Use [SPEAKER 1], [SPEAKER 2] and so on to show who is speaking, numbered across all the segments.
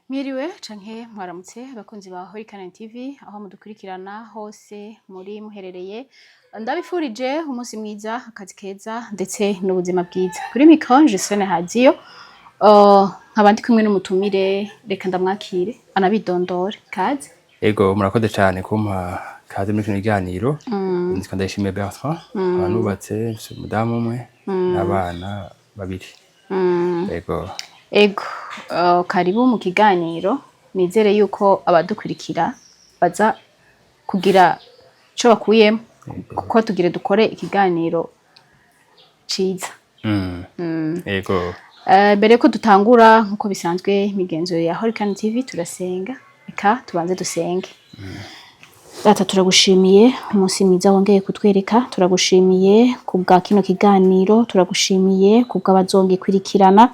[SPEAKER 1] Mwiriwe canke mwaramutse, abakunzi ba Horikana TV aho mudukurikirana hose muri muherereye. Ndabifurije umunsi mwiza, akazi keza ndetse n'ubuzima bwiza. Kuri micro Gisene Haziyo, nkaba ndi kumwe n'umutumire. Reka ndamwakire anabidondore. Kaze.
[SPEAKER 2] Ego, murakoze cyane kumpa kaze muri kino kiganiro. Nitwa Ndayishimiye Bertrand, nkaba nubatse, mfise umudamu umwe n'abana babiri. Ego.
[SPEAKER 1] Ego, karibu mu kiganiro. Nizere yuko abadukurikira baza kugira ico bakuyemo, kuko tugire dukore ikiganiro ciza.
[SPEAKER 2] Ego.
[SPEAKER 1] Mbere ko dutangura, nkuko bisanzwe imigenzo ya Horikana TV, turasenga. Reka tubanze dusenge. Data, turagushimiye umunsi mwiza wongeye kutwereka, turagushimiye kubwa kino kiganiro, turagushimiye kubw'abazongikurikirana,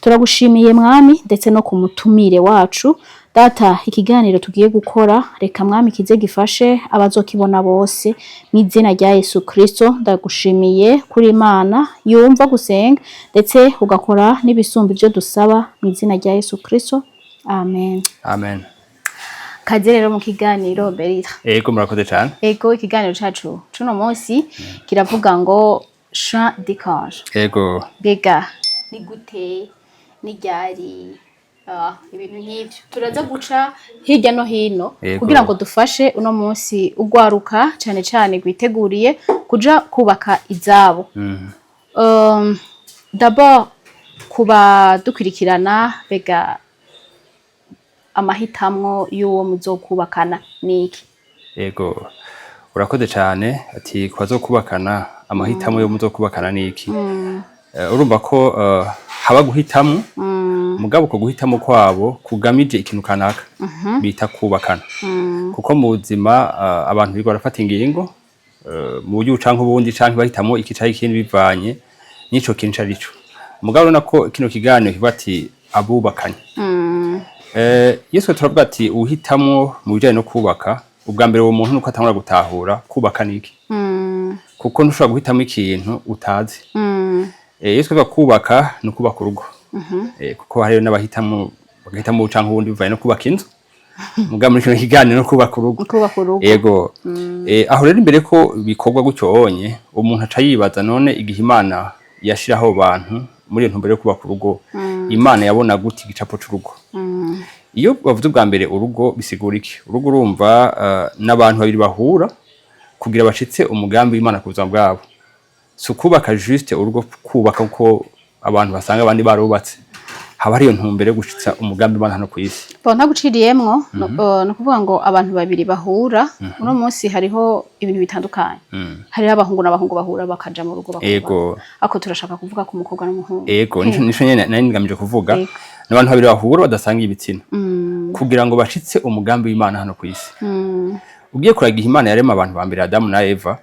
[SPEAKER 1] turagushimiye Mwami, ndetse no ku mutumire wacu. Data, ikiganiro tugiye gukora, reka Mwami kize gifashe abazokibona bose, mu izina rya Yesu Kristo. Ndagushimiye kuri Imana yumva gusenga ndetse ugakora n'ibisumba ibyo dusaba, mu izina rya Yesu Kristo, amen.
[SPEAKER 2] Amen.
[SPEAKER 1] Kaze rero mu kiganiro, Berita.
[SPEAKER 2] Ego, murakoze cyane.
[SPEAKER 1] Ego, ikiganiro cacu cuno munsi kiravuga ngo chant d'échange.
[SPEAKER 2] Ego.
[SPEAKER 1] Mbega ni gute, ni ryari, ibintu nk'ivyo turaza guca hirya no hino kugira ngo dufashe uno munsi ugwaruka, cane cane rwiteguriye kuja kubaka izabo. D'abord kuba dukurikirana, mbega amahitamwo y'uwo muzokubakana niki?
[SPEAKER 2] Ego, urakoze cyane. Ati kubazokubakana, amahitamo yo muzokubakana niki? Urumva ko haba guhitamo, mugabo uko guhitamo kwabo kugamije ikintu kanaka bita kubakana, kuko mu buzima abantu birirwa barafata ingingo mu buryo canke ubundi, canke bahitamo iki canke ikindi bivanye n'ico kintu ico arico. Mugabo urabona ko kino kiganiro kivuga ati abubakanye. Iyo twe turavuga ati uhitamwo mu bijanye no kubaka, ubwa mbere uwo muntu nuko atangura gutahura kubaka niki, kuko ntushobora guhitamo ikintu utazi. Iyo twiga kubaka, ni ukubaka urugo, kuko hariyo n'abahitamo bagahitamo canke ubundi bivanye no kubaka inzu. Mugabo muri kino kiganiro no kubaka urugo.
[SPEAKER 1] Kubaka urugo.
[SPEAKER 2] Yego. Aho rero imbere ko bikorwa gutyo onye, umuntu aca yibaza: none igihe Imana yashiraho bantu muri iyo ntumbero yo kubaka urugo, Imana yabona gute igicapo c'urugo? Iyo bavuze ubwa mbere urugo, bisigura iki? Urugo, urumva, n'abantu babiri bahura kugira bashitse umugambi w'Imana ku buzima bwabo. Si ukubaka juste urugo, kubaka kuko abantu basanga abandi barubatse. Haba hariyo ntumbero yo gushitsa umugambi w'Imana hano kw'isi.
[SPEAKER 1] Bon, ntaguciriyemwo, no kuvuga ngo abantu babiri bahura, uno munsi hariho ibintu bitandukanye. Hariho abahungu n'abahungu bahura bakaja mu rugo bakubaka. Ariko turashaka kuvuga ku mukobwa n'umuhungu.
[SPEAKER 2] Ego, nico nyene nari ngamije kuvuga. N'abantu babiri bahura badasanga ibitsina kugira ngo bashitse umugambi w'Imana hano kw'isi. Ugiye kuragira, Imana yarema abantu ba mbere, Adamu na Eva,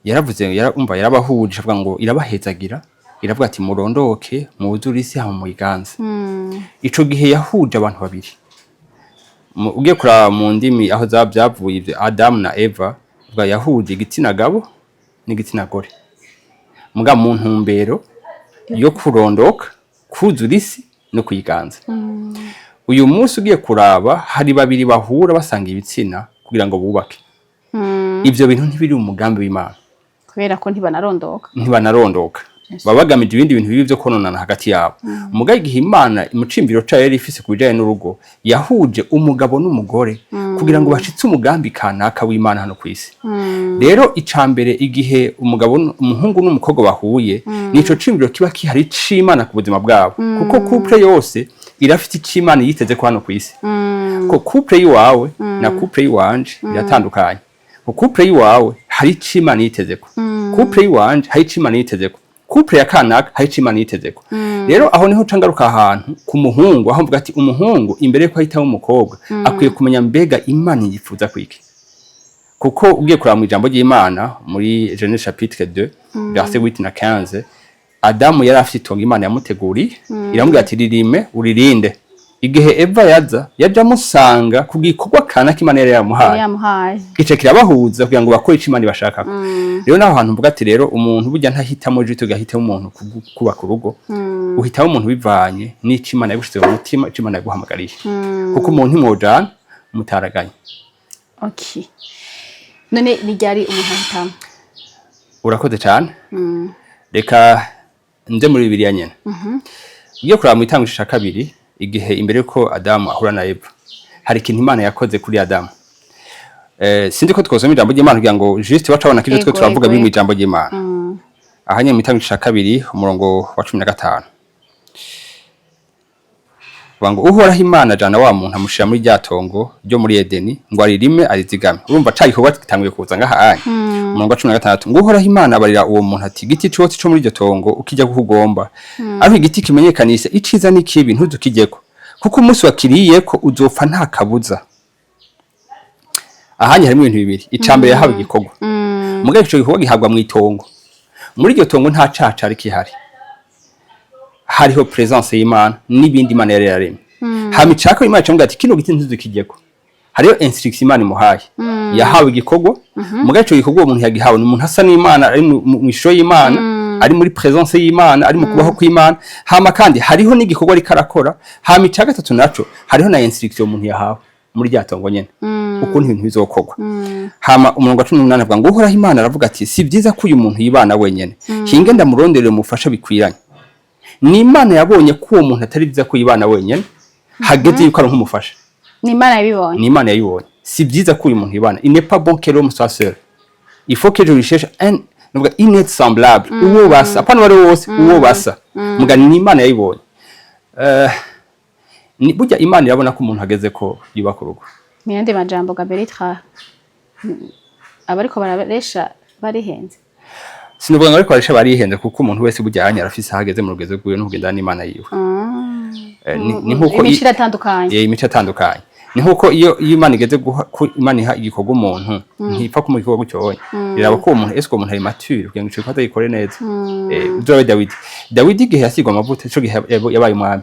[SPEAKER 2] yaravuze, umva, yarabahuje, avuga ngo irabahezagira, iravuga ati: "Murondoke, mwuzure isi, hama muyiganze." Ico gihe yahuje abantu babiri. Ugiye kuraba mu ndimi aho za byavuye ivyo Adamu na Eva, uvuga yahuje igitsina gabo n'igitsina gore, muga mu ntumbero yo kurondoka, kuzura isi no kuyiganza. Uyu munsi ugiye kuraba, hari babiri bahura basanga ibitsina kugira ngo bubake. Ivyo bintu ntibiri mu mugambi w'Imana.
[SPEAKER 1] Kubera ko ntibanarondoka.
[SPEAKER 2] Ntibanarondoka, baba bagamije ibindi bintu bibi vyo kononana hagati yabo. Mugabo igihe Imana mu ciyumviro cayo yari ifise ku bijanye n'urugo, yahuje umugabo n'umugore kugira ngo bashitse umugambi kanaka w'Imana hano kw'isi. Rero ica mbere, igihe umugabo umuhungu n'umukobwa bahuye, nico ciyumviro kiba kihari c'Imana ku buzima bwabo, kuko couple yose irafite ico Imana yiteze ko hano kw'isi. Ko couple yiwawe na couple yiwanje biratandukanye. Ko couple yiwawe hari ico Imana yitezeko, couple yiwanje hari ico Imana yitezeko, couple ya kanaka hari ico Imana yitezeko. Rero aho niho cangaruka ahantu ku muhungu, aho mvuga ati umuhungu imbere yuko ahitamo umukobwa akwiye kumenya mbega Imana yifuza kwiki. Kuko ugiye kuraba mu ijambo ry'Imana muri Genèse chapitre 2 verset 8 na 15, Adamu yari afite itongo Imana yamuteguriye, iramubwira ati: "Ririme uririnde." Igihe Eva yaza, yaje amusanga ku gikorwa kanaka Imana yari yamuhaye.
[SPEAKER 1] Yamuhaye.
[SPEAKER 2] Ico kirabahuza kugira ngo bakore ico Imana ibashakako. Rero naho hantu mvuga ati rero umuntu burya ntahitamo, jito gahitamo umuntu kubaka urugo. Uhitamo umuntu bivanye n'ico Imana yagushize mu mutima, ico Imana yaguhamagariye, kuko umuntu ntimwojana mutaraganye.
[SPEAKER 1] Okay, none ni ryari umuntu ahitamo?
[SPEAKER 2] Urakoze cyane. Reka nze muri Bibiliya nyene. Ugiye kuraba mu Itango ca kabiri, igihe imbere yuko Adamu ahura na Eva, hari ikintu Imana yakoze kuri Adamu. Sinzi ko twosoma ijambo ry'Imana kugira ngo juste bacabona ko ivyo twe turavuga biri mu ijambo ry'Imana. Aha nyene mu Itango ca kabiri, umurongo wa 15, bavuga ngo: "Uhoraho Imana ajana wa muntu, amushira muri rya tongo ryo muri Edeni ngo aririme, arizigame." Urumva ca gikorwa gitanguye kuza ngaha anya. Umurongo wa 16 ngo: "Uhoraho Imana abarira uwo muntu ati: igiti cose co muri iryo tongo ukijya kuko ugomba, ariko igiti kimenyekanisha iciza n'ikibi ntuzukijeko, kuko umunsi wakiriyeko uzopfa nta kabuza." Ahanye harimo ibintu bibiri. Ica mbere, yahawe igikorwa. Mugabo ico gikorwa gihabwa mu itongo. Muri iryo tongo nta caha cari kihari, hariho présence y'Imana n'ibindi Imana yari yararemye. Hama icako Imana icamubwira ati: "Kino giti ntuzukijeko." Hariyo instruction Imana imuhaye. Yahawe igikorwa. Mugabo ico gikorwa uwo muntu yagihawe ni umuntu asa n'Imana, ari mu ishusho y'Imana, ari muri présence y'Imana, ari mu kubaho kw'Imana. Hama kandi hariho n'igikorwa ariko arakora. Hama ica gatatu naco, hariho na instruction umuntu yahawe muri rya tongo nyene, ukuntu ibintu bizokorwa. Hama umurongo wa 18 avuga ngo: "Uhoraho Imana aravuga ati: si byiza ko uyu muntu yibana wenyene, hinge ndamuronderere umufasha bikwiranye." Ni Imana yabonye ko uwo muntu atari byiza ko yibana wenyene, hageze yuko aronka umufasha.
[SPEAKER 1] Ni Imana yabibonye.
[SPEAKER 2] Ni Imana yabibonye. Si byiza ko uyu muntu yibana, il n'est pas bon que l'homme soit seul, il faut que je lui cherche un, nuvuga, une aide semblable, uwo basa, apana uwo ari we wose, uwo basa. Muga ni Imana yabibonye. Ni burya Imana irabona ko umuntu ageze ko yubaka urugo.
[SPEAKER 1] Mu yandi majambo, Gaberitra, abariko bararesha barihenze.
[SPEAKER 2] Sinovuga ngo ariko baresha barihenze, kuko umuntu wese burya anya arafise aho ageze mu rugezo rwiwe no kugendana n'Imana yiwe. Ni nkuko
[SPEAKER 1] imico iratandukanye.
[SPEAKER 2] Imico atandukanye. Ni nkuko iyo Imana igeze guha ko Imana iha igikorwa umuntu, ntipfa kumuha igikorwa gutyo, iraba ko uwo muntu, ese uwo muntu ari mature kugira ngo ico gikorwa agikore neza. Uzobe Dawidi. Dawidi igihe yasigwa amavuta, ico gihe yabaye umwami,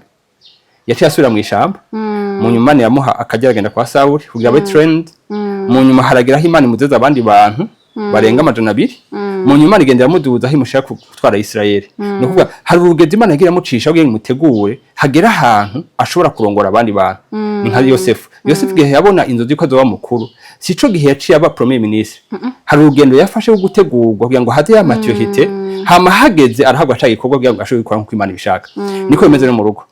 [SPEAKER 2] yaciye asubira mu ishamba. Mu nyuma Imana yamuha akajya agenda kwa Sawuli kugira abe trained. Mu nyuma harageraho Imana imuzeza abandi bantu barenga 200. Mu nyuma Imana igenda iramuduza aho imushaka gutwara Isirayeli. Ni ukuvuga hari urugendo Imana yagiye iramucisha kugira ngo imutegure hagere ahantu ashobora kurongora abandi bantu. Ni nka Yosefu. Yosefu igihe yabona inzozi ko azoba mukuru, sico gihe yaciye aba premier ministre. Hari urugendo yafashe rwo gutegurwa kugira ngo haze ya maturité. Hama hageze arahabwa ca gikorwa kugira ngo ashobore gukora nkuko Imana ibishaka. Niko bimeze no mu rugo.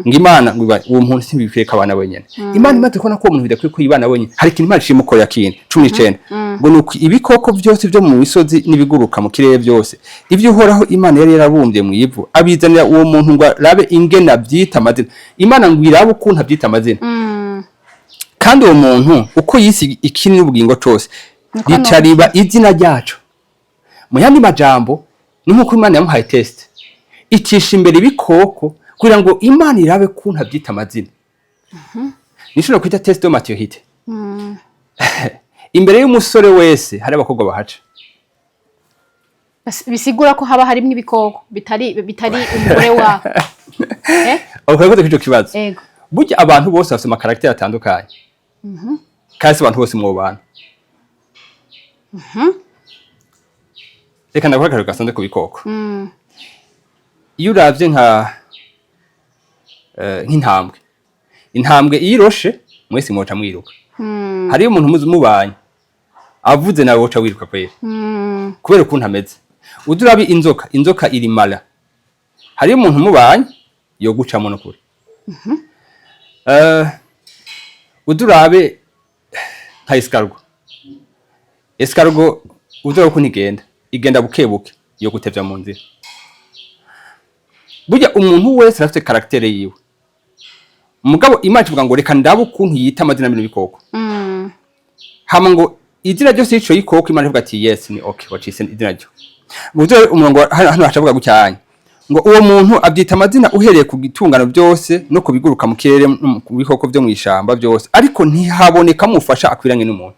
[SPEAKER 2] Ngo Imana ngo uwo muntu ntibikwiye ko abana wenyene. Imana imaze kubona ko uwo muntu bidakwiye ko yibana wenyene, hari ikintu Imana ishimukorera kindi. 19 ngo: "Nuko ibikoko byose byo mu misozi n'ibiguruka mu kirere byose, ibyo Uhoraho Imana yari yarabumbye mu ivu, abizanira uwo muntu ngo arabe ingene abyita amazina." Imana ngo irabe ukuntu abyita amazina. Kandi uwo muntu uko yise ikini n'ubugingo cose,
[SPEAKER 1] Niko
[SPEAKER 2] rica riba izina ryaco. Mu yandi majambo, ni nk'uko Imana yamuhaye test, icisha imbere ibikoko kugira ngo Imana irabe kuntu abyita amazina. Nico no kwita test de maturité. Imbere y'umusore wese hari abakobwa bahaca.
[SPEAKER 1] Bisigura ko haba harimwo ibikoko bitari umugore wawe, eh?
[SPEAKER 2] Aho kurakoze kuri ico kibazo.
[SPEAKER 1] Ego.
[SPEAKER 2] Burya abantu bose bafite ama caractères atandukanye, kandi si abantu bose mwobana. Reka ndaguha akarorero gasanzwe ku bikoko. Iyo uravye nka nk'intambwe, intambwe iyo iroshe mwese mwoca mwiruka. Hariyo umuntu muzi mubanye, avuze nawe woca wiruka kwera, kubera ukuntu ameze. Uza urabe inzoka, inzoka iri mara. Hariyo umuntu mubanye yogucamo n'ukuri. Uza urabe nka escargot. Escargot uza urabe ukuntu igenda, igenda buke buke, yo gutevya mu nzira. Burya umuntu wese arafite caractère yiwe. Mugabo Imana ivuga ngo: "Reka ndabe ukuntu yita amazina bino bikoko." Hama ngo izina ryose y'ico gikoko, Imana ivuga ati: "Yes, ni okay, wacise izina ryo." Muzo umurongo hano hacavuga gucyanya ngo: "Uwo muntu abyita amazina uhereye ku gitungano byose no ku biguruka mu kirere no ku bikoko byo mu ishamba byose, ariko ntihabonekamo umufasha akwiranye n'umuntu."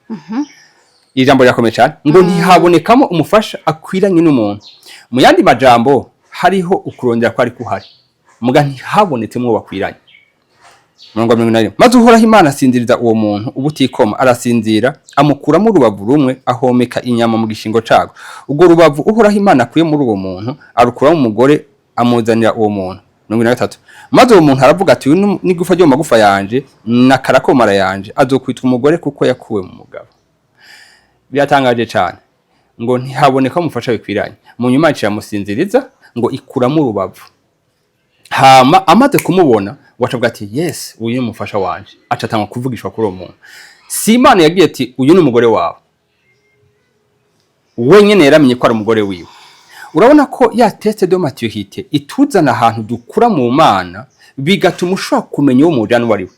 [SPEAKER 2] Iri jambo rirakomeye cyane, ngo ntihabonekamo umufasha akwiranye n'umuntu. Mu yandi majambo, hariho ukurondera kwari kuhari, muga ntihabonetsemo uwo bakwiranye. Umurongo wa 41: "Maze Uhoraho Imana asinziriza uwo muntu ubutikoma, arasinzira, amukuramo urubavu rumwe, ahomeka inyama mu gishingo cago. Urwo rubavu Uhoraho Imana akuye muri uwo muntu, arukuramo umugore, amuzanira uwo muntu." 73. Maze uwo muntu aravuga ati: "Uyu n'igufa ryo mu magufa yanje n'akara ko mara yanje, azokwitwa umugore kuko yakuwe mu mugabo." Biratangaje cyane ngo ntihaboneka umufasha bikwiranye. Mu nyuma iramusinziriza, ngo ikuramo urubavu. Hama amaze kumubona, wacavuga ati: "Yes, uyu ni umufasha wanje." Aca atanga kuvugishwa kuri uwo muntu. Si Imana yagiye ati: "Uyu ni umugore wawe." Wenyine yaramenye ko ari umugore wiwe. Urabona ko ya test de maturité ituzana ahantu dukura mu Mana, bigatuma ushobora kumenya uwo mujana uwo ari we.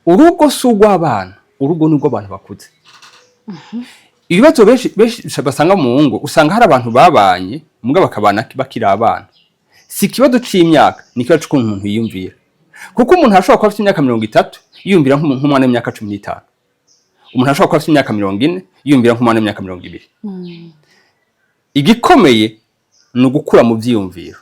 [SPEAKER 2] Urugo si urw'abana, urugo ni urw'abantu bakuze. Ibibazo benshi benshi basanga mu ngo, usanga hari abantu babanye mugabo bakabana bakiri abana. Si ikibazo c'imyaka, ni ikibazo c'ukuntu umuntu yiyumvira, kuko umuntu ashobora kuba afite imyaka 30 yiyumvira nk'umwana w'imyaka 15. Umuntu ashobora kuba afite imyaka 40 yiyumvira nk'umwana w'imyaka 20. Igikomeye ni ugukura mu vyiyumviro,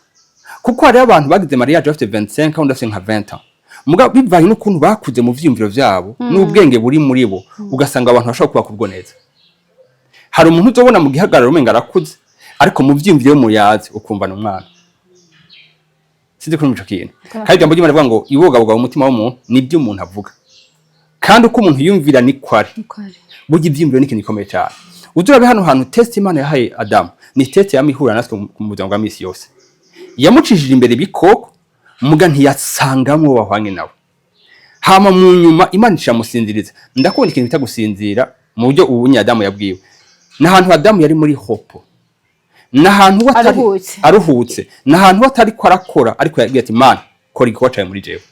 [SPEAKER 2] kuko hariho abantu bagize mariage bafite 25, undi afite nka 20 ans, mugabo bivanye n'ukuntu bakuze mu vyiyumviro vyabo n'ubwenge buri muri bo, ugasanga abantu bashobora kubaka ubwo neza. Hari umuntu uzobona mu gihagararo umenga arakuze, ariko mu vyiyumviro muyazi ukumva ni umwana. Sinzi kuri ico kintu. Kandi ijambo ry'Imana rivuga ngo ibogaboga mu mutima w'umuntu nibyo umuntu avuga, kandi uko umuntu yumvira niko ari. Burya ivyiyumviro ni ikintu gikomeye cyane. Uzurabe hano hantu, test Imana yahaye Adamu ni test yama ihura natwe mu buzima bwa misi yose. Yamucishije imbere ibikoko, muga ntiyasangamwo wahwanye nawe. Hama mu nyuma Imana iramusinziriza. Ndakunda ikintu bita gusinzira mu buryo ubu Adamu yabwiwe. Ni ahantu Adamu yari muri repos, ni ahantu we atari
[SPEAKER 1] Aruhutse.
[SPEAKER 2] Aruhutse, ni ahantu we atari ko arakora, ariko yabwiye ati: "Mana, kora igikorwa cawe muri jewe."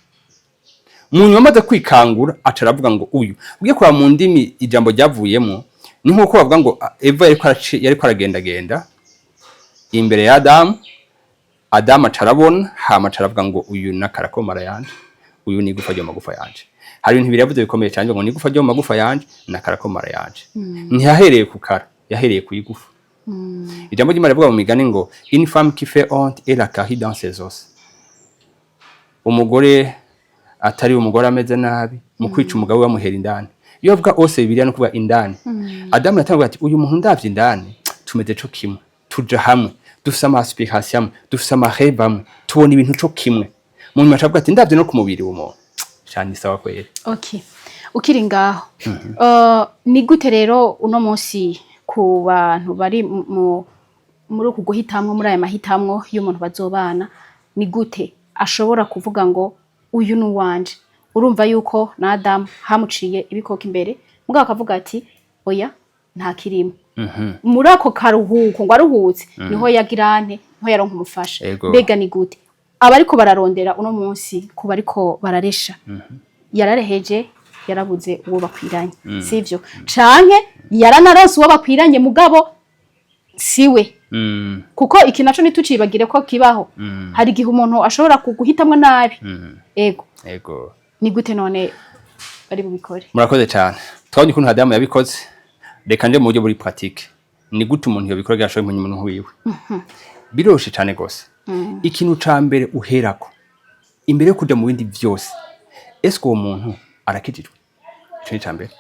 [SPEAKER 2] Mu nyuma amaze kwikangura, aca aravuga ngo uyu. Ugiye kuraba mu ndimi ijambo ryavuyemo, ni nk'uko bavuga ngo Eva yariko aragendagenda imbere ya Adamu. Adamu aca arabona, hama aca aravuga ngo: "Uyu n'akara ko mara yanje, uyu ni igufa ryo mu magufa yanje." Hari ibintu bibiri yavuze bikomeye cyane, ngo ni igufa ryo mu magufa yanje n'akara ko mara yanje. Ntiyahereye ku kara, yahereye ku igufa. Ijambo ry'Imana rivuga mu Migani ngo: "Une femme qui fait honte est la carie dans ses os." Umugore atari umugore ameze nabi, mu kwica umugabo we bamuhera indani. Iyo bavuga os, Bibiliya no kuvuga indani. Adamu yatanguye ati: "Uyu muntu ndavye indani tumeze co kimwe, tuja hamwe, dufise ama aspiration amwe, dufise ama rêve amwe, tubona ibintu co kimwe." Mu nyuma acavuga ati: "Ndavye no ku mubiri w'umuntu cyane, sawa kweri."
[SPEAKER 1] Okay. Ukiri ngaho, ni gute rero uno munsi ku bantu bari muri uku guhitamwo, muri aya mahitamwo y'umuntu bazobana, ni gute ashobora kuvuga ngo uyu ni uwanje? Urumva yuko na Adamu hamuciye ibikoko imbere, mugabo akavuga ati: "Oya, nta kirimo." Muri ako karuhuko ngo aruhutse, niho yagira ante? Niho yaronka umufasha. Mbega ni gute abariko bararondera uno munsi, ku bariko bararesha, yarareheje, yarabuze uwo bakwiranye, sivyo? Canke yaranaronse uwo bakwiranye, mugabo siwe? Kuko iki naco ntitucibagire ko kibaho. Hari igihe umuntu ashobora kuguhitamwo nabi. Ego. Ni gute none bari bubikore?
[SPEAKER 2] Murakoze cyane. Twabonye ukuntu Adamu yabikoze. Reka nje mu buryo buri pratique. Ni gute umuntu yobikora kugira ashobore kumenya umuntu wiwe? Biroroshe cyane gose. Ikintu ca mbere uherako imbere yo kuja mu bindi vyose, ese uwo muntu arakijijwe? Ico ni ica mbere.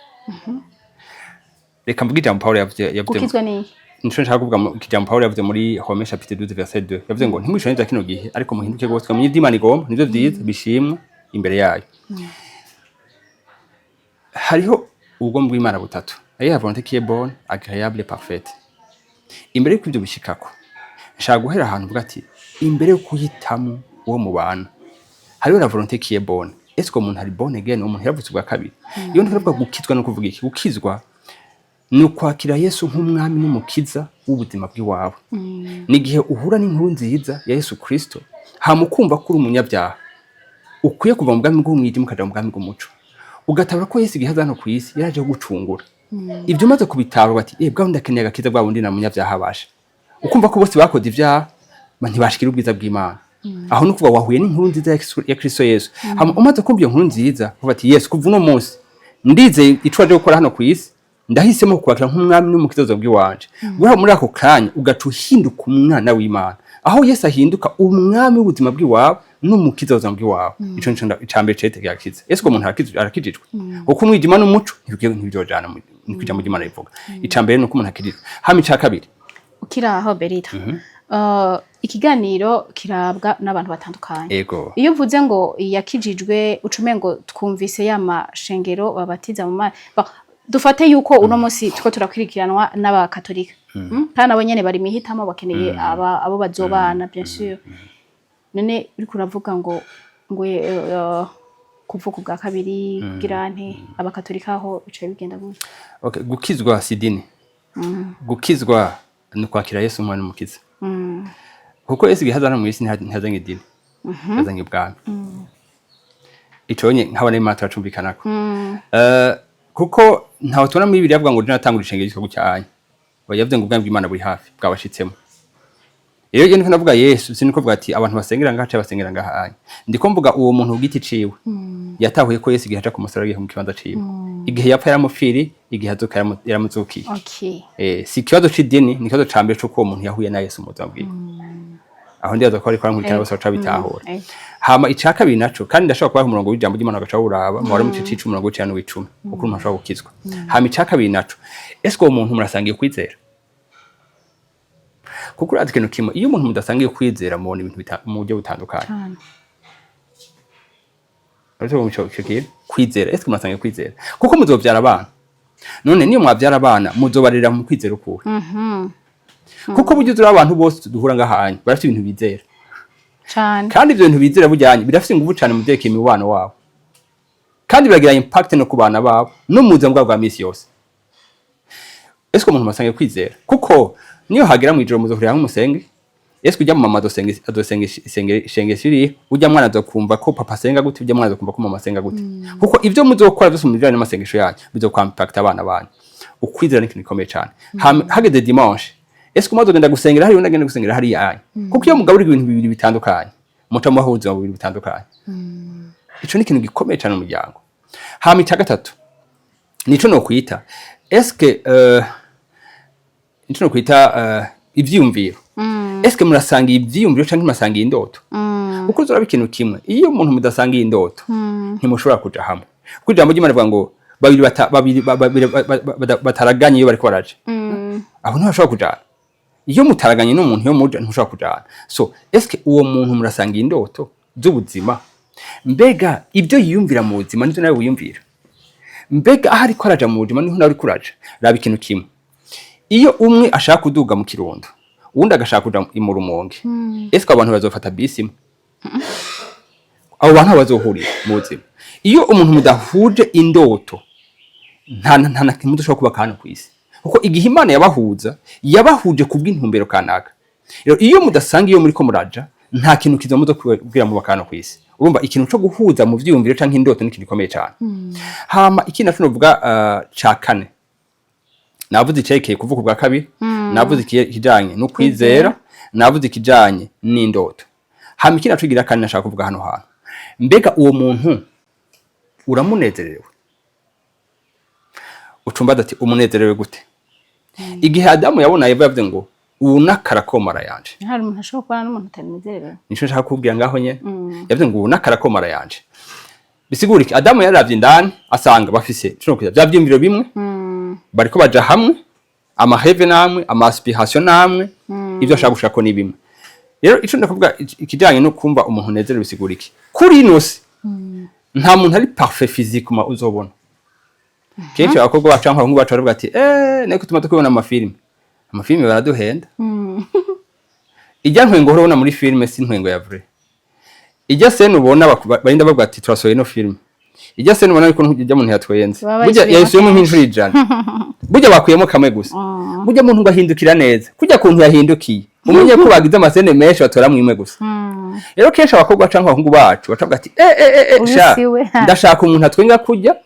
[SPEAKER 2] Reka mvuge ijambo Paulo yavuze.
[SPEAKER 1] Gukizwa ni
[SPEAKER 2] Nico nshaka kuvuga mu ijambo Paulo yavuze muri Romains chapitre 12 verset 2. Yavuze ngo: "Ntimwishone vya kino gihe, ariko muhinduke gose, mumenye ivyo Imana igomba, nivyo vyiza bishimwa imbere yayo." Hariho ubugomba bw'Imana butatu, ariyo la volonté qui est bonne, agréable et parfaite. Imbere y'uko ivyo bishikako, nshaka guhera ahantu mvuga ati: imbere yo kuhitamo uwo mubana, hariho la volonté qui est bonne. Est-ce que umuntu ari born again, umuntu yaravutse ubwa kabiri? Iyo ndavuga gukizwa, no kuvuga iki? Gukizwa ni ukwakira Yesu nk'umwami n'umukiza w'ubuzima bw'iwawe. Ni igihe uhura n'inkuru nziza ya Yesu Kristo, hama ukumva ko uri umunyabyaha, ukwiye kuva mu bwami bw'umwijima ukaja mu bwami bw'umuco, ugatabura ko Yesu igihe aza hano ku isi yaraje kugucungura. Ibyo umaze kubitahura, bati: "Eh, bwa bundi akeneye agakiza, bwa bundi na munyabyaha abasha." Ukumva ko bose bakoze ibyaha ntibashikira ubwiza bw'Imana. Aho ni ukuvuga wahuye n'inkuru nziza ya Kristo Yesu. Hama umaze kumva iyo nkuru nziza, uvuga ati: "Yesu, kuva uno munsi ndizeye ico waje gukora hano ku isi, ndahisemo kukwakira nk'umwami n'umukiza bw'iwanje." Guhera muri ako kanya ugaca uhinduka umwana w'Imana, aho Yesu ahinduka umwami w'ubuzima bw'iwawe n'umukiza w'ubuzima bw'iwawe. Ico nico ica mbere cerekeye agakiza. Ese uwo muntu arakijijwe? Kuko umwijima n'umuco ntibyojana, niko ijambo ry'Imana rivuga. Ica mbere ni uko umuntu akijijwe. Hama ica kabiri,
[SPEAKER 1] Ukiri aho, Berita, Ikiganiro kirabwa n'abantu batandukanye. Iyo uvuze ngo yakijijwe, ucume ngo twumvise ya mashengero babatiza mu mazi. Dufate yuko uno munsi turiko turakurikiranwa n'abakatolika. Kandi nabo nyene bari mwihitamo, bakeneye abo bazobana, bien sûr. None uriko uravuga ngo kuvuka ubwa kabiri, kugira nte, abakatolika aho bicaye bigenda gute?
[SPEAKER 2] Okay, gukizwa si idini. Gukizwa ni ukwakira Yesu umwana n'umukiza. Kuko Yesu igihe aza hano mw'isi ntihazanye idini, yazanye ubwami. Ico nye nk'abana b'Imana turacumvikanako. Kuko ntawe tubona muri Bibiliya avuga ngo je natangura ishengero ryitwa gutya. Oya, yavuze ngo ubwami bw'Imana buri hafi, bwabashitsemo. Rero iyo ndiko ndavuga Yesu, siniko mvuga ati abantu basengera ngaha canke basengera ngaha anya. Ndiko mvuga uwo muntu ku giti ciwe. Yatahuye ko Yesu igihe aja ku musaraba agiye mu kibanza ciwe. Igihe yapfa yaramupfiri, igihe azuka yaramuzukiye. Si ikibazo c'idini, ni ikibazo ca mbere c'uko uwo muntu yahuye na Yesu mu buzima bwiwe. Aho ndibaza ko ariko arankurikirana bose baca bitahura. Hama ica kabiri naco, kandi ndashobora kubaha umurongo w'ijambo ry'Imana bagaca bawuraba, muhora mu gice c'icumi, umurongo w'icenda n'uw'icumi, uko umuntu ashobora gukizwa. Hama ica kabiri naco, ese uwo muntu murasangiye kwizera? Kuko urazi ikintu kimwe, iyo umuntu mudasangiye kwizera mubona ibintu mu buryo butandukanye. Uretse ko ico kintu kwizera, ese murasangiye kwizera? Kuko muzovyara abana. None niyo mwavyara abana, muzobarera mu kwizera ukuhe? Kuko burya uzura abantu bose duhura ngahanye barafite ibintu bizera. Kandi ivyo bintu bizera bujyanye birafite ingufu cane mu vyerekeye imibano wabo, kandi biragira impact no ku bana babo no mu buzima bwabo bwa misi yose. Ese umuntu musangiye kwizera? Kuko niyo hagera mw'ijoro muzohurira hamwe musenge. Ese ujya mu mama azosenga isengesho irihe? Ujya mwana azokumva ko papa asenga gute? Ujya mwana azokumva ko mama asenga gute? Kuko ivyo muzokora byose mu bijanye n'amasengesho yanyu bizokwa impact abana banyu. Ukwizera ni ikintu gikomeye cane. Hageze dimanche, ese umwe azogenda gusengera hariya, undi agenda gusengera hariya yanyu? Kuko iyo mugaburira ibintu bibiri bitandukanye, muca mubaho ubuzima bubiri butandukanye. Ico ni ikintu gikomeye cane mu muryango. Hama ica gatatu nico nokwita, eske nico nokwita ivyiyumviro. Eske murasangiye ivyiyumviro canke murasangiye indoto? Kuko uzoraba ikintu kimwe, iyo umuntu mudasangiye indoto ntimushobora kuja hamwe. Kuko ijambo ry'Imana rivuga ngo babiri babiri bataraganye iyo bariko baraja, aho ntibashobora kujana. Iyo mutaraganye n'umuntu, iyo muja ntushobora kujana. So eske uwo muntu murasangiye indoto z'ubuzima? Mbega ibyo yiyumvira mu buzima nivyo nawe wiyumvira? Mbega aho ariko araja mu buzima niho nawe uriko uraja? Raba ikintu kimwe, iyo umwe ashaka kuduga mu Kirundo, uwundi agashaka kuja mu Rumonge, ese abantu bazofata bisi imwe? Abo bantu bazohurira mu buzima. Iyo umuntu mudahuje indoto, nta na kimwe udashobora kubaka hano ku isi. Kuko igihe Imana yabahuza, yabahuje kubw'intumbero kanaka. Rero iyo mudasanga iyo muriko muraja, nta kintu kiza muzo kubwira mubaka hano ku isi. Urumva, ikintu co guhuza mu vyiyumviro canke indoto ni ikintu gikomeye cane. Hama ikindi naco novuga, ca kane, navuze icerekeye kuvuka ubwa kabiri, navuze ikijanye no kwizera, navuze ikijanye n'indoto. Hama ikindi naco kigira kane nashaka kuvuga hano hantu, mbega uwo muntu uramunezerewe? Ucumbaza ati umunezerewe gute? Igihe Adamu yabona Eva, yavuze ngo ubu n'akarakomara yanje.
[SPEAKER 1] Hari umuntu ashobora kubana n'umuntu atanezerewe?
[SPEAKER 2] Nico nshaka kubwira ngaho nyene. Yavuze ngo ubu n'akarakomara yanje. Bisigura iki? Adamu yaravye indani asanga bafise cino kuza bya vyiyumviro bimwe, bariko baja hamwe, ama rêves namwe, ama aspirations namwe, ivyo ashaka gushaka ni bimwe. Rero ico ndakuvuga, ikijanye no kumva umuntu unezerewe, bisigura iki? Kuri ino si nta muntu ari parfait physiquement uzobona. Kenshi abakobwa bacu canke abahungu bacu baravuga ati niko tuma tukubona amafilime, amafilime baraduhenda. Ijya ntwengo uhora ubona muri filime si ntwengo ya vrai. Ijya scène ubona barinda bavuga ati turasohoye ino filime, ijya scène ubona ariko ijya muntu yatwenze,
[SPEAKER 1] Baba
[SPEAKER 2] burya
[SPEAKER 1] bayisubiyemo.
[SPEAKER 2] yayisubiyemo nk'inshuro 100, burya bakuyemo kamwe gusa. Burya muntu ngo ahindukira neza kurya kuntu yahindukiye, umenye ko bagize ama scènes menshi batoramwo imwe gusa. Rero kenshi abakobwa canke abahungu bacu bacavuga ati
[SPEAKER 1] Uyu
[SPEAKER 2] sha
[SPEAKER 1] siwe.
[SPEAKER 2] ndashaka umuntu atwenga kurya,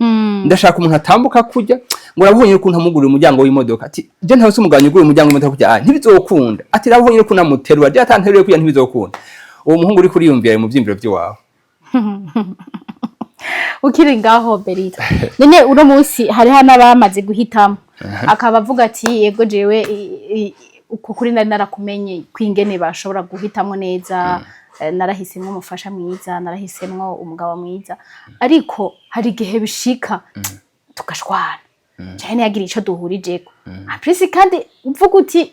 [SPEAKER 2] ndashaka umuntu atambuka kurya, ngo urabonye ukuntu amugurira umuryango w'imodoka, ati je ntawe umugabo ugura umuryango w'imodoka kurya, ntibizokunda, ati urabonye ukuntu amuterura, je atanteruye kurya ntibizokunda. Uwo muhungu uri kuriyumvira mu vyiyumviro vy'iwawe.
[SPEAKER 1] Ukiri ngaho, Berita, none uno munsi hariho n'abamaze guhitamo, akaba avuga ati yego, jewe uko kuri nari narakumenye kwingene bashobora guhitamwo neza, narahisemwo umufasha mwiza, narahisemwo umugabo mwiza, ariko hari igihe bishika tugashwana canke ntiyagira ico duhurijeko aprisi, kandi uvuga uti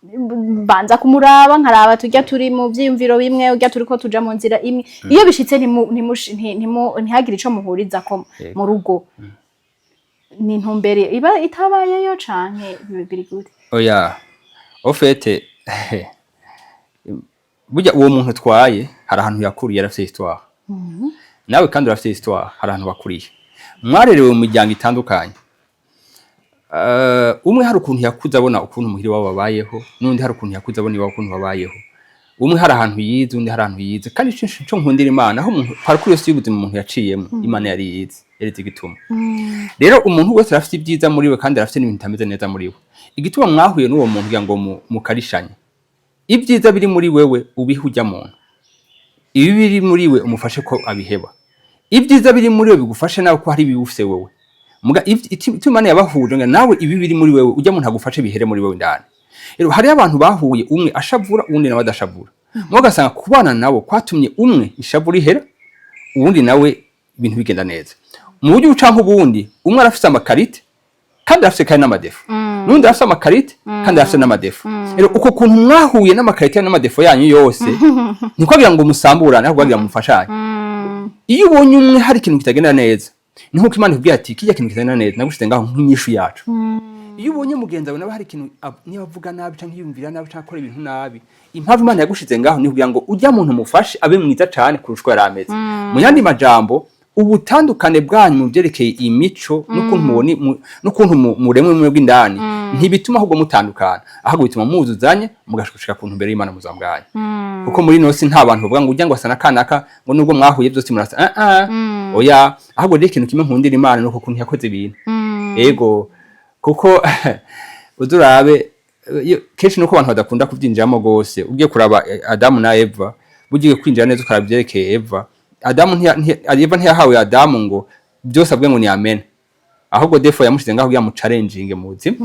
[SPEAKER 1] Mbanza kumuraba, nkaraba tujya turi mu vyiyumviro bimwe, ujya turiko tuja mu nzira imwe. Iyo bishitse ntihagire ico muhurizako mu rugo, ni intumbero iba itabayeyo canke biri gute?
[SPEAKER 2] Oya, au fait, burya uwo muntu utwaye hari ahantu yakuriye, arafise histoire. Nawe kandi urafise histoire, hari ahantu wakuriye, mwarerewe mu miryango itandukanye. Umwe hari ukuntu yakuze abona ukuntu muhira iwabo babayeho, n'undi hari ukuntu yakuze abona iwabo ukuntu babayeho. Umwe hari ahantu yize, undi hari ahantu yize. Kandi ico nkundira Imana, aho umuntu parcours yose y'ubuzima umuntu yaciyemo, Imana yari yize, yarize igituma. Rero umuntu wese arafite ibyiza muri we, kandi arafite n'ibintu bitameze neza muri we. Igituma mwahuye n'uwo muntu kugira ngo mukarishanye ibyiza biri muri wewe, ubihe ujya muntu. Ibi biri muri we umufashe ko abiheba. Ibyiza biri muri we bigufashe nawe, ko hari ibiwufise wewe. Muga icyo Imana yabahuje ngo nawe ibi biri muri wewe ujya muntu agufashe bihere muri wewe indani. Rero hariho abantu bahuye, umwe ashavura, uwundi nawe adashavura. Muga ugasanga kubana nabo kwatumye umwe ishavu rihera, uwundi nawe ibintu bigenda neza. Mu buryo canke ubundi, umwe arafise ama qualités kandi arafise kandi n'ama défauts, n'undi arafise ama qualités kandi arafise n'ama défauts. Rero uko kuntu mwahuye n'ama qualités n'ama défauts yanyu yose, ntikwagira ngo musamburane, ahubwo kwagira ngo mufashanye. Iyo ubonye umwe hari ikintu kitagenda neza, ni nkuko Imana ikubwira ati: "Kijya kintu kitagenda neza, nagushize ngaho nk'inyishu yacu." Iyo ubonye mugenzi wawe nawe hari ikintu niba avuga nabi canke yiyumvira nabi canke akora ibintu nabi, impamvu Imana yagushize ngaho ni kugira ngo ujya muntu mufashe abe mwiza cane kurusha uko yari ameze. Mu yandi majambo, ubutandukane bwanyu mu byerekeye imico n'ukuntu muboni n'ukuntu muremwe mwe bw'indani ntibituma ahubwo mutandukana, ahubwo bituma muzuzanye, mugashika ku ntumbero y'Imana mu buzima bwanyu. Kuko muri ino si nta bantu bavuga ngo ujya ngo asa na kanaka, ngo nubwo mwahuye byose murasa. Ah ah, oya. Ahubwo rero ikintu kimwe nkundira Imana nuko ukuntu yakoze ibintu. Ego, kuko uzurabe kenshi nuko abantu badakunda kubyinjiramo gose. Ugiye kuraba Adamu na Eva, bugiye kwinjira neza ukaraba ibyerekeye Eva, Adamu Eva ntiyahawe Adamu ngo byose avuge ngo ni amen, ahubwo défaut yamushize ngaho kugira mu challenging mu buzima.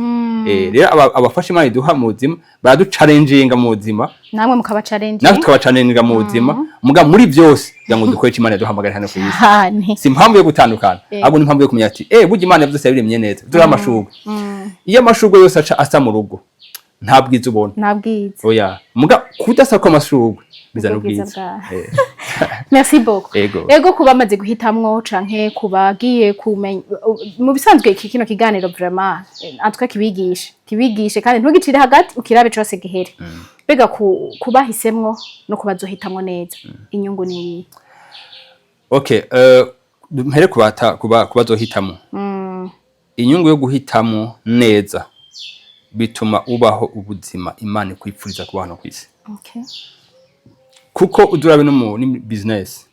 [SPEAKER 2] Rero abafasha Imana iduha mu buzima baraduchallenginga mu buzima.
[SPEAKER 1] Namwe mukaba challenge.
[SPEAKER 2] Natwe tukabachallenginga mu buzima, muga muri byose kugira ngo dukore icyo Imana yaduhamagara hano ku isi.
[SPEAKER 1] Cyane.
[SPEAKER 2] Si impamvu yo gutandukana, ahubwo ni impamvu yo kumenya ati: "Eh, burya Imana byose yabiremye neza." Dore amashurwe, iyo amashurwe yose aca asa mu rugo, nta bwiza ubona.
[SPEAKER 1] Nta bwiza.
[SPEAKER 2] Oya, muga kudasa kw'amashurwe bizana
[SPEAKER 1] ubwo bwiza
[SPEAKER 2] ubwiza.
[SPEAKER 1] Bwawe. Merci beaucoup.
[SPEAKER 2] Ego.
[SPEAKER 1] Ego, kuba amaze guhitamwo canke kubagiye kumenya, mu bisanzwe iki kino kiganiro vraiment en tout cas kibigishe, kibigishe, kandi ntugicire hagati, ukirabe cose gihere. Mbega kubahisemwo no kubazohitamwo neza, inyungu ni iyihe?
[SPEAKER 2] Okay, mpere kubata kuba kubazohitamo. Inyungu yo guhitamo neza bituma ubaho ubuzima Imana ikwipfuriza kuba hano kw'isi. Kuko udurabe no muri business,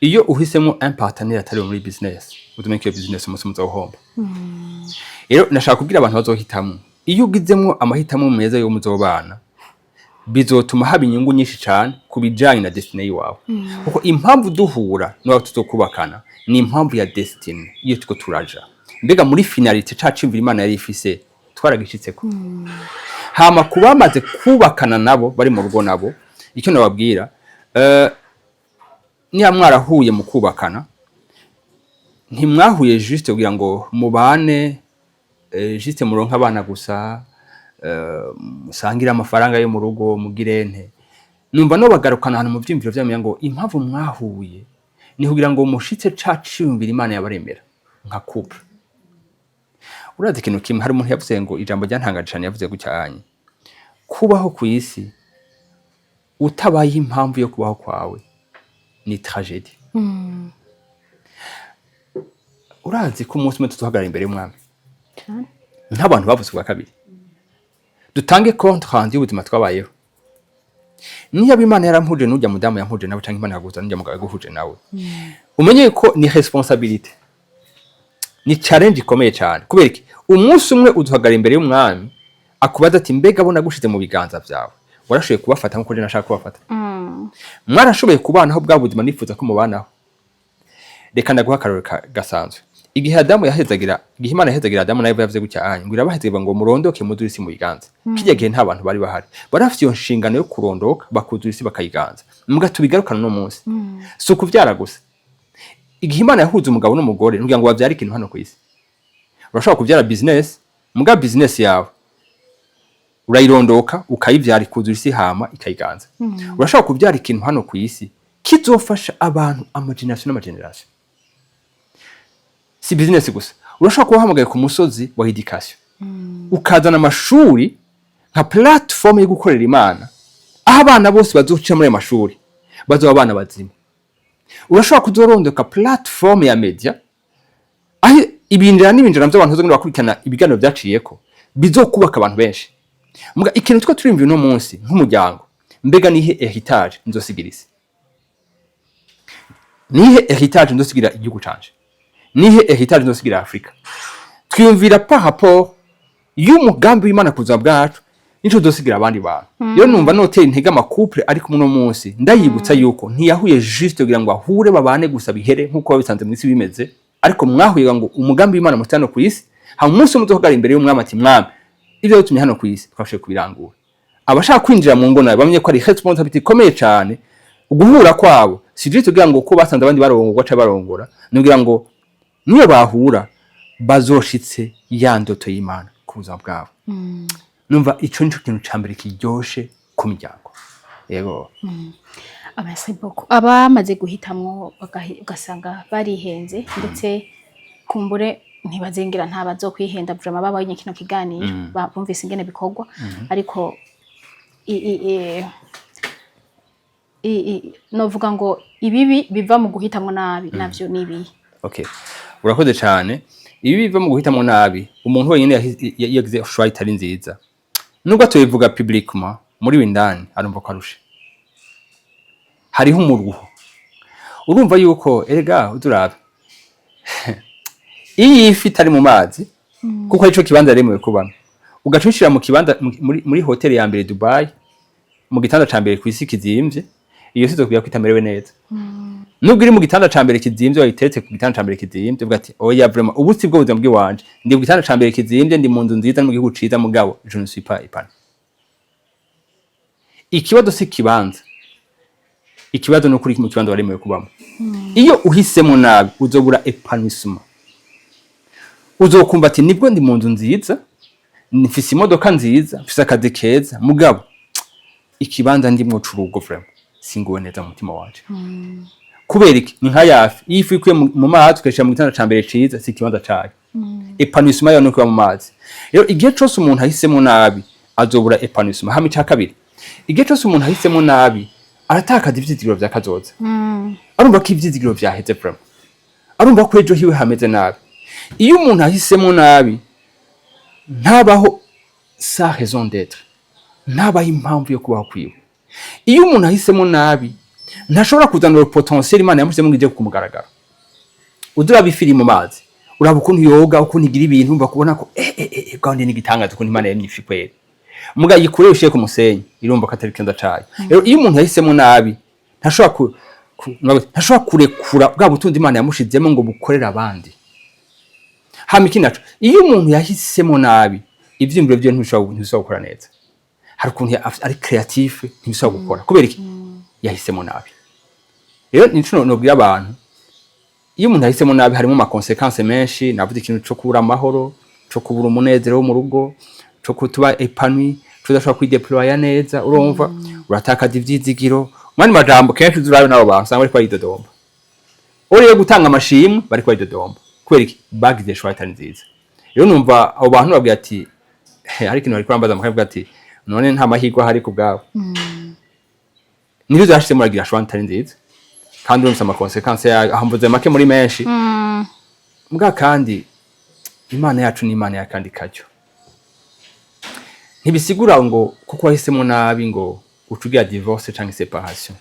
[SPEAKER 2] iyo uhisemo un partenaire atari muri business, utumenye ko iyo business umunsi muzohomba. Rero nashaka kubwira abantu bazohitamo, iyo ugizemwo amahitamo meza yo muzobana, bizotuma haba inyungu nyinshi cyane ku bijanye na destinée yiwawe. Kuko impamvu duhura n'abo tuzokubakana ni impamvu ya destinée iyo tuko turaja. Mbega muri finalité ca cimvira Imana yari ifise twaragishitseko? Hama ku bamaze kubakana nabo bari mu rugo nabo, icyo nababwira, niba mwarahuye mu kubakana, ntimwahuye juste kugira ngo mubane, juste muronke abana gusa, musangire amafaranga yo mu rugo, mugire nte. Numva no bagarukana ahantu mu vyiyumviro vyamenya ngo impamvu mwahuye ni kugira ngo mushitse ca ciyumviro Imana yabaremera nka couple. Urazi ikintu kimwe, hari umuntu yavuze ngo ijambo ryantangaje cane, yavuze gutya: "Kubaho ku isi utabaye impamvu yo kubaho kwawe ni tragédie." Urazi ko umunsi umwe tuzohagarara imbere y'umwami
[SPEAKER 1] Cane.
[SPEAKER 2] nk'abantu bavutse ubwa kabiri, dutange compte rendu y'ubuzima twabayeho. Niba Imana yarampuje n'ujya mudamu yampuje nawe, canke Imana yaguhuza n'ujya mugabo yaguhuje nawe, umenye ko ni responsabilité, ni challenge ikomeye cyane. Kubera iki? Umunsi umwe uduhagarara imbere y'umwami, akubaza ati: "Mbega abo nagushize mu biganza byawe, warashoboye kubafata nkuko je nashaka kubafata? Mwarashoboye kubanaho bwa buzima nifuza ko mubanaho?" Reka ndaguha akarorero gasanzwe. Igihe Adamu yahezagira, igihe Imana yahezagira Adamu na Eva, yavuze gutya anya ngo irabahezagira ngo murondoke muzure isi muyiganze. Kirya gihe nta bantu bari bahari, bari bafite iyo nshingano yo kurondoka bakuzura isi bakayiganza. Mbwa tubigarukana no munsi, si ukuvyara gusa. Igihe Imana yahuza umugabo n'umugore nukugira ngo bavyare ikintu hano ku isi. Urashobora kuvyara business, muga business yawe Urayirondoka, ukayivyara, ikuzura isi, hama ikayiganza. Urashobora kuvyara ikintu hano ku isi kizofasha abantu ama générations n'ama générations. Si business gusa. Urashobora kuba wahamagaye ku musozi wa éducation, ukazana amashuri nka plateforme yo gukorera Imana, aho abana bose bazoca muri ayo mashuri bazoba abana bazima. Urashobora kuzorondoka plateforme ya media, aho ibinjira n'ibinjira by'abantu bazogenda bakurikirana ibiganiro byaciyeko bizokubaka abantu benshi. Muga ikintu two turimva uno munsi nk'umuryango: mbega nihe héritage nzosigira isi? Nihe héritage nzosigira igihugu canje? Nihe héritage nzosigira Afrika? Twiyumvira par rapport y'umugambi w'Imana ku buzima bwacu nico dosigira abandi bantu. Rero numva notera intege ama couples ari kumwe uno munsi, ndayibutsa yuko ntiyahuye juste kugira ngo ahure, babane gusa, bihere nk'uko babisanze mu isi bimeze, ariko mwahuye ngo umugambi w'Imana mufite hano ku isi, hama umunsi umwe uzohagarara imbere y'umwami ati: "Mwami, ibyo bitumye hano ku isi twashoboye kubirangura." Abashaka kwinjira mu ngo nabo bamenye ko ari responsabilité ikomeye cyane. Guhura kwabo si juste kugira ngo ko basanze abandi barongorwa canke barongora, ni kugira ngo niyo bahura bazoshitse ya ndoto y'Imana ku buzima bwabo. Numva ico nico kintu ca mbere kiryoshe ku miryango, yego.
[SPEAKER 1] Merci beaucoup. Abamaze guhitamwo ugasanga barihenze, ndetse kumbure ntibazengera, nta bazokwihenda vraiment, babonye kino kiganiro, bumvise ingene bikorwa, ariko novuga ngo ibibi biva mu guhitamwo nabi navyo ni ibihe?
[SPEAKER 2] Okay, urakoze cyane. Ibi biva mu guhitamwo nabi, umuntu wenyine yagize choix itari nziza, nubwo tubivuga publiquement, muri we indani arumva ko arushe, hariho umuruho. Urumva yuko erega uzurabe iyo ifi itari mu mazi, kuko arico kibanza yaremewe kubamo, ugaca uyishira mu kibanza muri hoteli ya mbere Dubai, mu gitanda ca mbere kw'isi kizimvye, iyo si izokubwira ko itamerewe neza. Nubwo iri mu gitanda ca mbere kizimvye, wayiteretse ku gitanda ca mbere kizimvye, uvuga ati: "Oya, vraiment, ubu si bwo buzima bw'iwanje. Ndi ku gitanda ca mbere kizimvye, ndi mu nzu nziza, no mu gihugu ciza, mugabo je ne suis pas épanoui." Ikibazo si ikibanza, ikibazo ni ukuri mu kibanza waremewe kubamo. Iyo uhisemo nabi, uzobura épanouissement. Uzokumva ati: "Nibwo ndi mu nzu nziza, mfise imodoka nziza, mfise akazi keza, mugabo ikibanza ndimwo c'urugo vraiment singuwe neza mu mutima wanje." Kubera iki? Ni nka yafi. Iyo ifi ikuye mu mazi ukayishira mu gitanda ca mbere ciza, si ikibanza cayo. Épanouissement yayo ni ukuba mu mazi. Rero igihe cose umuntu ahisemo nabi, azobura épanouissement. Hama ica kabiri, igihe cose umuntu ahisemo nabi, aratakaza ivyizigiro vya kazoza. Arumva ko ivyizigiro vyaheze vraiment, arumva ko ejo hiwe hameze nabi. Iyo umuntu ahisemo nabi, ntabaho sa raison d'être, ntabaho impamvu yo kubaho kwiwe. Iyo umuntu ahisemo nabi, ntashobora kuzanira potentiel Imana yamushyizemo ngo ije ku mugaragaro. Uza uraba ifi iri mu mazi, uraba ukuntu yoga, ukuntu igira ibintu, umva kubona ko bwa ni igitangaza ukuntu Imana yaremye ifi kweri. Muga yikure ushiye ku musenyi, irumva ko atari ikibanza cayo. Rero iyo umuntu yahisemo nabi, ntashobora kurekura bwa butunzi Imana yamushizemo ngo bukorere abandi. Hama ikindi naco, iyo umuntu yahisemo nabi, ivyiyumviro vyiwe ntibishobora gukora neza. Hari ukuntu ari créatif, ntibishobora gukora. Kubera iki? Yahisemo nabi. Rero nico nobwira abantu: iyo umuntu yahisemo nabi, harimo ama conséquences menshi. Navuze ikintu co kubura amahoro, co kubura umunezero wo mu rugo, co kutuba épanoui, co udashobora kwideploya neza. Urumva uratakaza ivyizigiro. Mani majambo, kenshi uzurabe n'abo bantu usanga bariko baridodomba, uriye gutanga amashimwe bariko baridodomba. Kubera iki? Bagize choix itari nziza. Rero numva abo bantu babwira ati hari ikintu bariko barambaza, mukavuga ati: "None nta mahirwe ahari ku bwabo?" Nibyo byashizemo, uragira choix itari nziza kandi urumva ama conséquences yayo. Aho mvuze make muri menshi. Mbwa kandi Imana yacu ni Imana ya kandi karyo. Ntibisigura ngo kuko wahisemo nabi ngo uca ugira divorce canke séparation.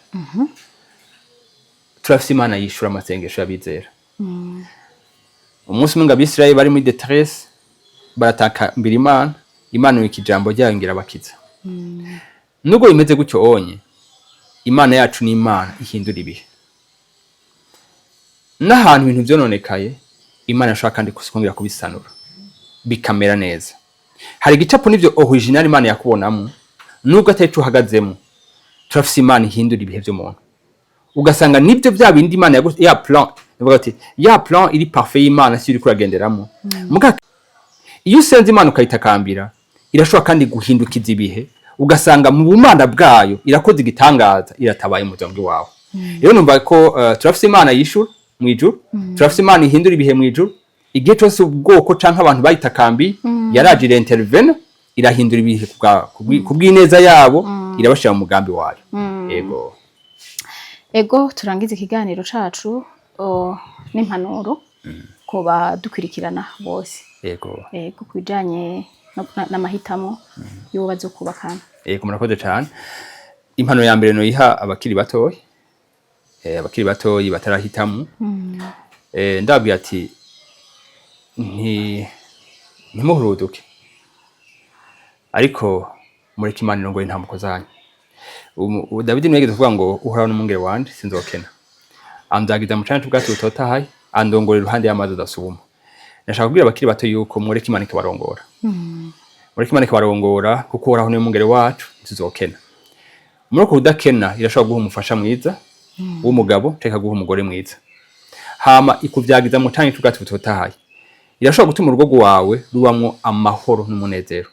[SPEAKER 2] Turafise Imana yishura amasengesho y'abizera. Umunsi umwe ngo Abisirayeli bari muri détresse, baratakambira Imana, Imana yika ijambo ryayo ngira bakiza. Nubwo bimeze gutyo onye, Imana yacu ni Imana ihindura ibihe. N'ahantu ibintu vyononekaye, Imana ishobora kandi kongera kubisanura bikamera neza. Hari igicapo n'ivyo original Imana yakubonamo, nubwo atari co uhagazemo. Turafise Imana ihindura ibihe vy'umuntu, ugasanga nibyo bya bindi Imana ya plan, ndavuga ati ya plan iri parfait y'Imana si iri kuragenderamo. Muga iyo usenze Imana ukayitakambira, Irashobora kandi guhindukiza ibihe, ugasanga mu bumana bwayo irakoze igitangaza, iratabaye mu buzima bw'iwawe. Rero numva ko turafise Imana yishura mu ijuru, turafise Imana ihindura ibihe mu ijuru. Igihe cyose ubwoko canke abantu bayitakambiye, yaraje irintervena, irahindura ibihe kubw'ineza yabo, irabashira mu mugambi wayo. Ego.
[SPEAKER 1] Ego, turangize ikiganiro cacu n'impanuro ku badukurikirana bose.
[SPEAKER 2] Ego.
[SPEAKER 1] Ego, ku bijanye n'amahitamo y'uwo bazokubakana.
[SPEAKER 2] Ego, murakoze cane. Impano ya mbere noyiha abakiri batoyi, abakiri batoyi batarahitamo, ndababwira ati ntimuhuruduke, ariko mureke Imana irongore intambuko zanyu. Dawidi niwe yigeze kuvuga ngo: "Uhoraho n'umwungere wanje, sinzokena. Andagiza mu canya c'ubwatsi butotahaye, andongora iruhande y'amazi adasuma." Ndashaka kubwira abakiri bato yuko mureke Imana ikabarongora, mureke Imana ikabarongora, kuko Uhoraho niwe mwungere wacu, ntituzokena. Muri uko kudakena, irashobora guha umufasha mwiza w'umugabo canke ikaguha umugore mwiza, hama ikuvyagiza mu canya c'ubwatsi butotahaye. Irashobora gutuma urugo rwawe rubamwo amahoro n'umunezero,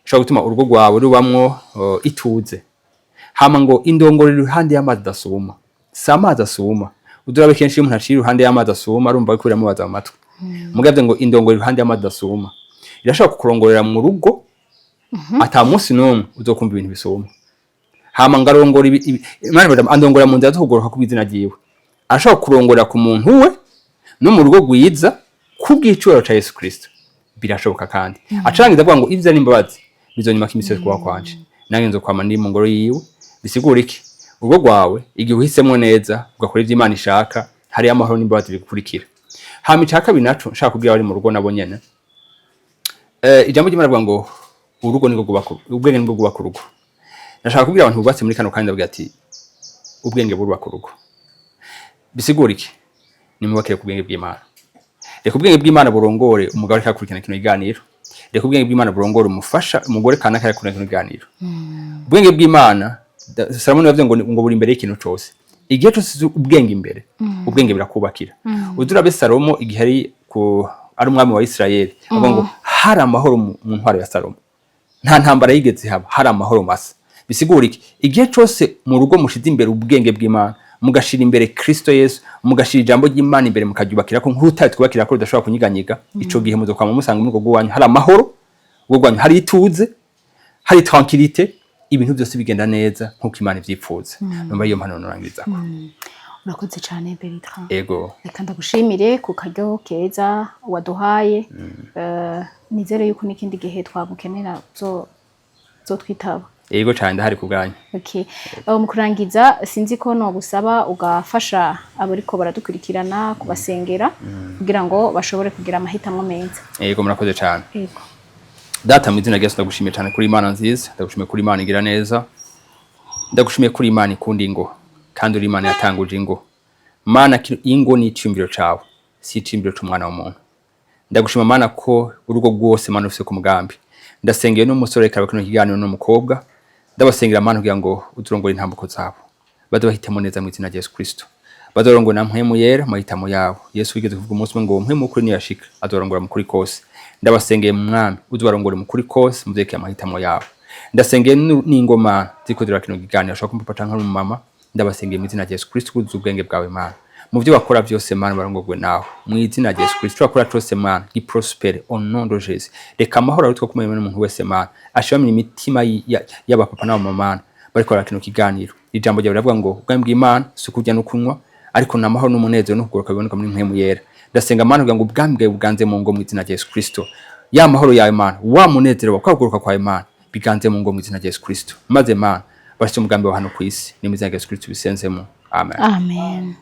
[SPEAKER 2] ishobora gutuma urugo rwawe rubamwo ituze. Hama ngo indongorero iruhande y'amazi adasuma. Si amazi asuma. Udurabe kenshi iyo umuntu aciye iruhande y'amazi asuma, arumva ko biramubaza mu matwi. Mugabo ngo indongorero iruhande y'amazi adasuma, irashobora kukurongorera mu rugo, ata munsi n'umwe uzokumva ibintu bisuma. Hama ngo arongora Imana ivuga, andongora mu nzira zo kugoroka kubw'izina ryiwe. Arashobora kurongorera ku muntu we no mu rugo rwiza kubw'icubahiro ca Yesu Kristo. Birashoboka. Kandi acarangiza avuga ngo ivyo n'imbabazi bizonyuma imisi yose kubaho kwanje, nange nzokwama ndi mu ngoro yiwe. Bisigura iki? Urugo rwawe, igihe uhisemo neza, ugakora ivyo Imana ishaka, hariyo amahoro n'imbabazi bigukurikira. Hama ica kabiri naco nshaka kubwira abari mu rugo nabo nyene, ijambo ry'Imana rivuga ngo urugo nibwo rwubaka, ubwenge nibwo bwubaka urugo. Nashaka kubwira abantu bubatse muri kano kanya, ndavuga ati ubwenge burubaka urugo. Bisigura iki? Nimubakire ku bwenge bw'Imana. Reka ubwenge bw'Imana burongore umugabo ariko akurikirana kino kiganiro. Reka ubwenge bw'Imana burongore umufasha, umugore kanaka ariko akurikirana kino kiganiro. Ubwenge bw'Imana, Salomo yavuze ngo buri imbere y'ikintu cose. Igihe cose uzi ubwenge imbere, ubwenge birakubakira. Uzurabe Salomo igihe ari umwami wa Isirayeli, avuga ngo hari amahoro mu ntwaro ya Salomo, nta ntambara yigeze ihaba, hari amahoro masa. Bisigura iki? Igihe cose mu rugo mushize imbere ubwenge bw'Imana, mugashira imbere Kristo Yesu, mugashira ijambo ry'Imana imbere, mukaryubakira ko nk'urutare twubakira ko rudashobora kunyiganyiga, ico gihe muzokwama musanga muri urwo rwanyu hari amahoro, urwo rwanyu hari ituze, hari tranquillité, ibintu byose bigenda neza nk'uko Imana ivyipfuza. Numva iyo mpanuro norangirizako.
[SPEAKER 1] Urakoze cyane, Bertrand.
[SPEAKER 2] Ego.
[SPEAKER 1] Reka ndagushimire ku karyo keza waduhaye. Nizere yuko n'ikindi gihe twagukenera uzotwitaba.
[SPEAKER 2] Ego cyane, ndahari ku bwanyu.
[SPEAKER 1] Okay. Mu kurangiza, sinzi ko nogusaba ugafasha abariko baradukurikirana, kubasengera kugira ngo bashobore kugira amahitamo meza.
[SPEAKER 2] Ego, murakoze cyane.
[SPEAKER 1] Ego.
[SPEAKER 2] Data, mu izina rya Yesu, ndagushimiye cyane kuri Imana nziza, ndagushimiye kuri Imana igira neza, ndagushimiye kuri Imana ikunda ingo, kandi uri Imana yatanguje ingo. Mana, ingo ni iciyumviro cawe, si iciyumviro c'umwana w'umuntu. Ndagushima Mana ko urugo rwose Mana ufise ku mugambi. Ndasengeye n'umusore karabe kino kiganiro n'umukobwa, ndabasengera Mana kugira ngo uturongore intambuko zabo, baze bahitemo neza mu izina rya Yesu Kristo, bazorongora na Mpwemu Yera mu mahitamo yabo. Yesu wigeze kuvuga umunsi umwe ngo Mpwemu w'ukuri niyashika azorongora mu kuri kose. Ndabasengeye mu Mwami, uzubarongore mu kuri kose mu vyerekeye amahitamo yabo. Ndasengeye n'ingoma ziriko ziraba kino kiganiro, ashobora kumpa canke ari umumama, ndabasengeye mu izina rya Yesu Kristo, kuzuza ubwenge bwawe Mana mu vyo bakora vyose. Mana, barongorwe nawe mu izina rya Yesu Kristo. Ico bakora cose Mana giprospere au nom de Jésus. Reka amahoro arutwe kumwe n'umuntu wese Mana, ashibamire imitima y'abapapa n'abamama Mana bariko barakina kino kiganiro. Ijambo ryawe riravuga ngo ubwami bw'Imana si ukurya no kunywa, ariko ni amahoro n'umunezero no kugoroka biboneka muri Mpwemu Yera. Ndasenga Mana kugira ngo ubwami bwawe buganze mu ngo mu izina rya Yesu Kristo. Ya mahoro yawe Mana, wa munezero wawe, kwa kugoroka kwawe Mana, biganze mu ngo mu izina rya Yesu Kristo, maze Mana bashyize umugambi wawe hano ku isi. Ni mu izina rya Yesu Kristo bisenzemo, amen.
[SPEAKER 1] Amen. Amen.